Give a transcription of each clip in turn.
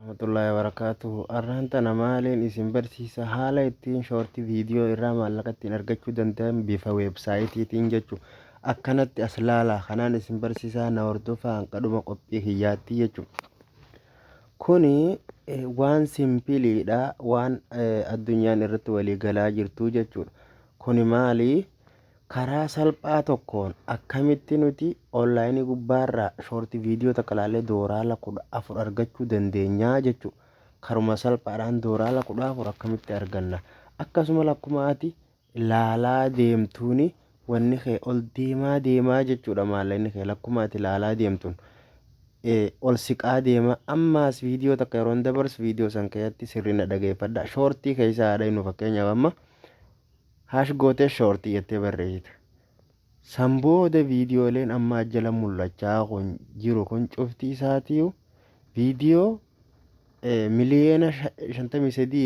Warahmatullahi wabarakatuh. Arraan tana maaliin isin barsiisa? Haala ittiin short video irraa maallaqa ittiin argachuu danda'an bifa websiteiitiin jechuudha. Akkanatti as laalaa, kanaan isin barsiisaa, na hordofaa hanqadhuma qophii kiyyaatti jechuudha. Kuni waan simpleiidha, waan addunyaan irratti walii galaa jirtu jechuudha. Kuni maali? Karaa salphaa tokkoon akkamitti nuti onlineii gubbaarraa short video takka ilaallee $14 argachuu dandeenyaa jechuudha. Karuma salphaadhaan $14 akkamitti arganna? Akkasuma lakkuma ati laalaa deemtuuni wanni kee ol deemaa deemaa jechuudha. Maallaqni kee lakkuma ati laalaa deemtuun ol siqaa deema. Ammaas viidiyoo takka yeroon dabarsu, viidiyoo san keessatti sirriin dhageeffadha. Shortii keessaa haadha inni fakkeenyaaf amma hash gootee short jettee barreessita. San booda viidiyooleen amma jala mul'achaa kun jiru kun cufti isaatiiyu viidiyoo 53 miliyoona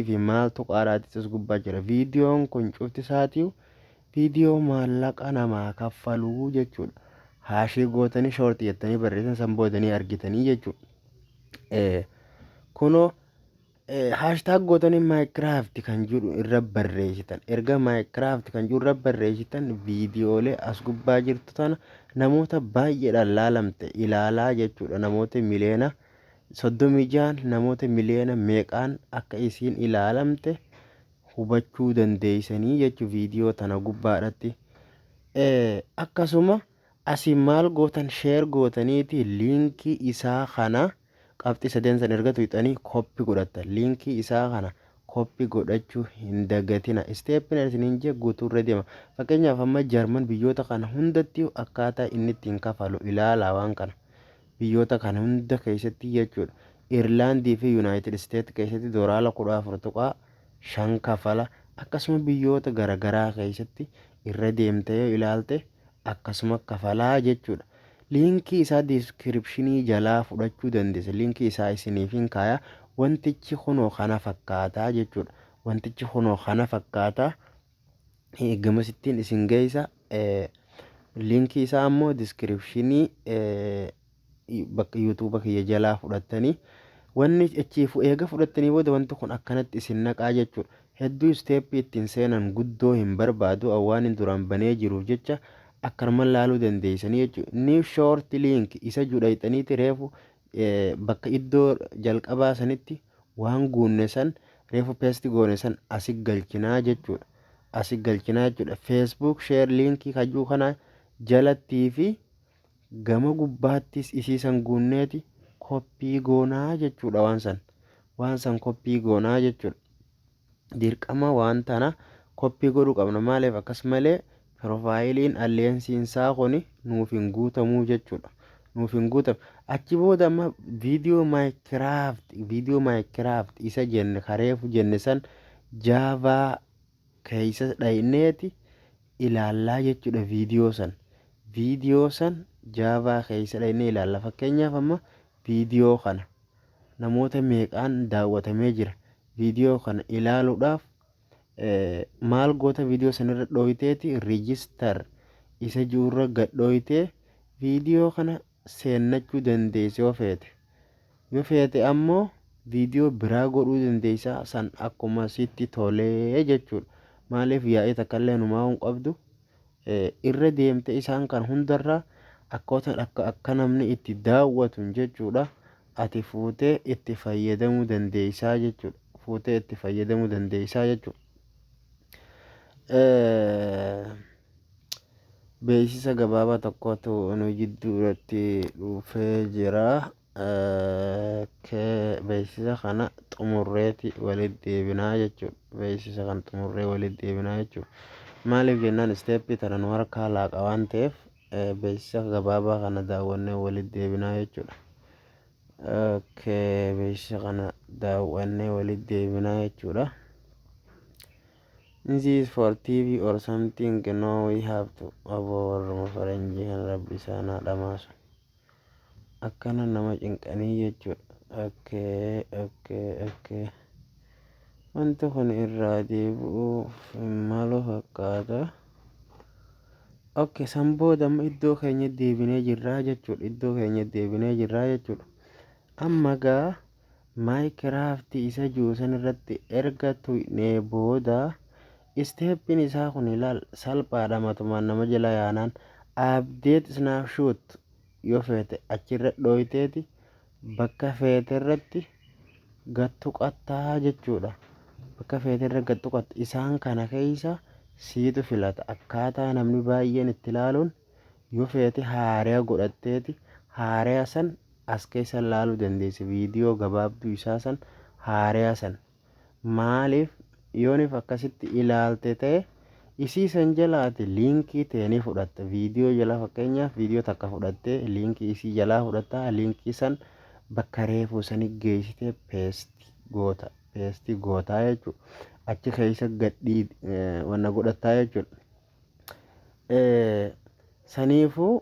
fi maal tuqaadhaatti as gubbaa jira. Viidiyoon kun cufti isaatiiyu viidiyoo maallaqa namaa kaffaluu jechuudha. Hashii gootanii short jettanii barreessan, san boodanii argitanii jechuudha. Kunoo hashtag gootanii Minecraft kan jedhu irra barreessitan. Erga Minecraft kan jedhu irra barreessitan, viidiyoolee as gubbaa jirtu tana namoota baay'eedhaan laalamte ilaalaa jechuudha. Namoota 36 miliyoona, namoota miliyoona meeqaan akka isiin ilaalamte hubachuu dandeessanii jechuu viidiyoo tana gubbaadhatti. Akkasuma asii maal gootan? Share gootaniiti linkii isaa kana qabxii sadeen san erga tuqxanii copy godhattan. Linkii isaa kana copy godhachuu hin dagatina. Stepiin isiniin jee guutuurra deema. Fakkeenyaaf amma Jarman, biyyoota kana hundatti akkaataa inni ittiin kafalu ilaalaa, waan kana biyyoota kana hunda keessatti jechuudha. Irlaandii fi United States keessatti $14.5 kafala. Akkasuma biyyoota garaagaraa keessatti irra deemtee yoo ilaalte akkasuma kafalaa jechuudha. Linkii isaa descriptionii jalaa fudhachuu dandeessa. Linkii isaa isiniif hin kaaya. Wantichi kunoo kana fakkaataa jechuudha. Wantichi kunoo kana fakkaataa. Gamasittiin isin geessa. Linkii isaa ammoo descriptionii bakka YouTubea kiyya jalaa fudhattanii, wanni achiifu eega fudhattanii booda wanti kun akkanatti isin naqaa jechuudha. Hedduu stepii ittiin seenan guddoo hin barbaadu, waan hin duraan banee jiruuf jecha akkanuma laaluu dandeessanii jechuudha. New short link isa judhayxaniiti reefu bakka iddoo jalqabaa sanitti waan guunne san, reefu paste goone san asi galchinaa jechuudha. Asi galchinaa jechuudha. Facebook share linkii kajuu kana jalattii fi gama gubbaattis isiisan guunneeti copy goonaa jechuudha waan san. Waan san copy goonaa jechuudha. Dirqama waan tana copy godhuu qabna. Maaliif akkas malee profileiin alleensiinsaa kun nuuf hin guutamuu jechuudha. Nuuf hin guutamu. Achi booda amma viidiyoo Minecraft, viidiyoo Minecraft isa jenne, kareefu jenne san Java keessa dhayneeti ilaallaa jechuudha viidiyoo san. Viidiyoo san Java keessa dhaynee ilaalla. Fakkeenyaaf amma viidiyoo kana namoota meeqaan daawwatamee jira? Viidiyoo kana ilaaluudhaaf maal goota? Viidiyoo sanirra dhooyteeti register isa jiruurra gad dhooytee viidiyoo kana seennachuu dandeessa yoo feete. Yoo feete ammoo viidiyoo biraa godhuu dandeessa, san akkuma sitti tolee jechuudha. Maaliif yaa'ii takka illee numaa hin qabdu. Irra deemte isaan kan hundarraa akkootan akka namni itti daawwatu jechuudha. Ati fuutee itti fayyadamuu dandeessaa jechuudha. Fuutee itti fayyadamuu dandeessaa jechuudha. Beeksisa gabaabaa tokkotu nu jidduutti dhufee jira. Beeksisa kana xumurreeti walitti deebinaa jechuudha. Beeksisa kana xumurree walitti deebinaa jechuudha. Maaliif jennaan, stepii tana nu harkaa laaqa waan ta'eef, beeksisa gabaabaa kana daawwannee walitti deebinaa jechuudha. Okay, beeksisa kana daawwannee walitti deebinaa jechuudha. This is for TV or something. No, we have to. Aboo, warruma faranjii kan rabbi isaan haa dhamaasu. Akkana nama cinqanii jechuudha. Okay. Wanti kun irraa deebi'uuf malu fakkaata. Okay, san booda amma iddoo keenya deebinee jirraa jechuudha. Iddoo keenya deebinee jirraa jechuudha. Amma gaa Minecraft isa jiru san irratti erga tuqnee booda, stepiin isaa kun ilaal salphaadha. Matumaan nama jala yaanaan update snapshot yoo feete achirra dhooyteeti bakka feete irratti gattuqattaa jechuudha. Bakka feete irra gattuqatta. Isaan kana keessa siitu filata, akkaataa namni baay'een itti ilaaluun. Yoo feete haaraya godhatteeti haaraya san as keessa ilaaluu dandeessa. Viidiyoo gabaabduu isaa san, haaraya san, maaliif yoonif akkasitti ilaalte ta'e, isii san jalaati liinkii ta'e ni fudhatta. Viidiyoo jala, fakkeenyaaf viidiyoo takka fudhattee liinkii isii jalaa fudhatta. Liinkii san bakka reefuu sani geessitee paste goota, paste gootaa jechuudha. Achi keessa gadhii wanna godhattaa jechuudha. Saniifuu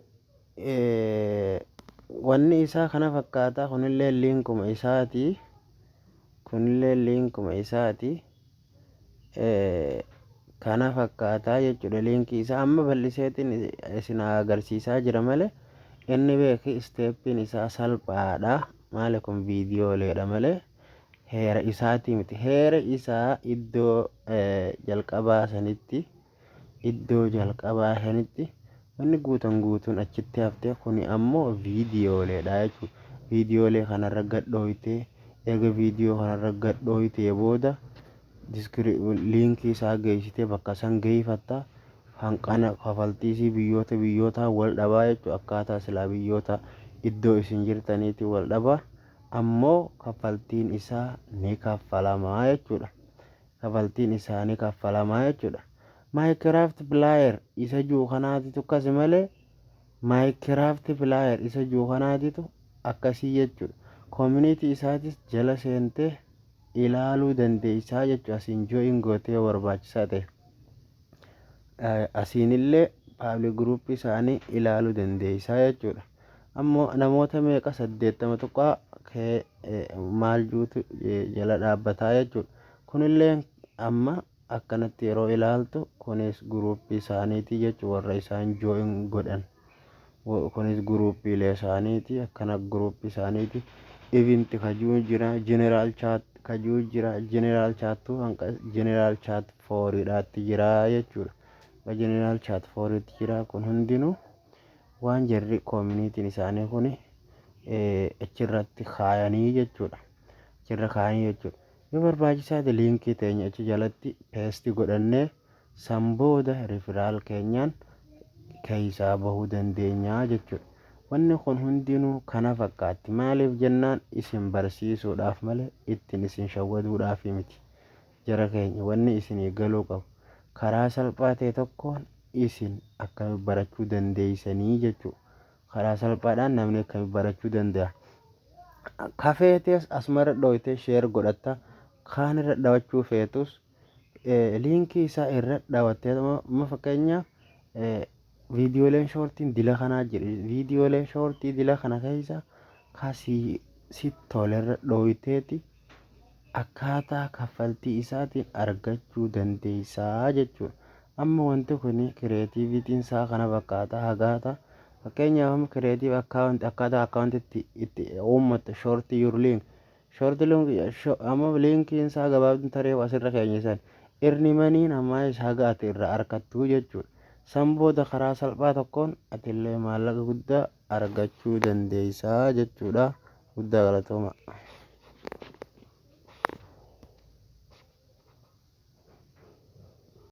wanni isaa kana fakkaata. Kunillee liinkuma isaati, kunillee liinkuma isaati. Kana fakkaataa jechuudha. Liinkii isaa amma bal'iseetiin isin agarsiisaa jira malee, inni beeki stepiin isaa salphaadha. Maali kun viidiyooleedha malee heera isaatii miti. Heera isaa iddoo jalqabaa sanitti, iddoo jalqabaa sanitti wanni guutan guutuun achitti haftee. Kuni ammoo viidiyooleedha jechuudha. Viidiyoolee kanarra gadhooytee, eega viidiyoo kanarra gadhooytee booda liinkii isaa geessitee bakka san geeffatta. Hanqana kafaltiisii biyyoota biyyootaa wal dhabaa jechuudha. Akkaataa silaa biyyoota iddoo isin jirtaniiti wal dhabaa, ammoo kaffaltiin isaa ni kaffalamaa jechuudha. Kaffaltiin isaa ni kaffalamaa jechuudha. Minecraft Player isa jiru kanaatitu akkasi malee, Minecraft Player isa jiru kanaatitu akkasii jechuudha. Community isaatis jala seentee ilaaluu dandeessaa jechuudha. Asiin join gootee yoo barbaachisaa ta'e. Asiinillee public group isaanii ilaaluu dandeessaa jechuudha. Ammoo namoota meeqa, 80 tuqaa maal juutu jala dhaabbataa jechuudha. Kunillee amma akkanatti yeroo ilaaltu, kunis guruupii isaaniiti jechuudha, warra isaan join godhan. Kunis guruupiilee isaaniiti, akkana guruupii isaaniiti. Event kajuu jira, general chat kajuu jira, general chattuu hanqa general chat fouriidhaatti jira jechuudha. General chat fouriitti jira. Kun hundinuu waan jarri communityn isaanii kun achirratti kaayanii jechuudha. Achirra kaayanii jechuudha. Yoo barbaachisaa ta'e liinkii teenya achi jalatti paste godhannee, san booda referral keenyaan keessaa bahuu dandeenya jechuudha. Wanni kun hundinuu kana fakkaatti. Maaliif jennaan, isin barsiisuudhaaf malee ittiin isin shawwaduudhaaf miti. Jara keenya, wanni isinii galuu qabu karaa salphaa ta'e tokkoon isin akkamitti barachuu dandeessanii jechuudha. Karaa salphaadhaan namni akkamitti barachuu danda'a. Kafeetes asumarra dhooytee share godhatta. Kaan irra dhawachuu feetus liinkii isaa irra dhawattee, amma fakkeenyaaf viidiyooleen shortiin dila kanaa jira. Viidiyoolee shortii dila kana keessa kasii si tolerra dhooyteeti akkaataa kaffaltii isaatiin argachuu dandeessaa jechuudha. Amma wanti kun creativityn isaa kana fakkaata hagaata. Fakkeenyaaf amma creative account, akkaataa accountitti itti uummattu, short your link, short link. Amma liinkiin isaa gabaabduun taree asirra keenya san earn moneyn ammaa haga ati irraa argattu jechuudha. San booda karaa salphaa tokkoon atillee maallaqa guddaa argachuu dandeessaa jechuudha. Guddaa galatooma.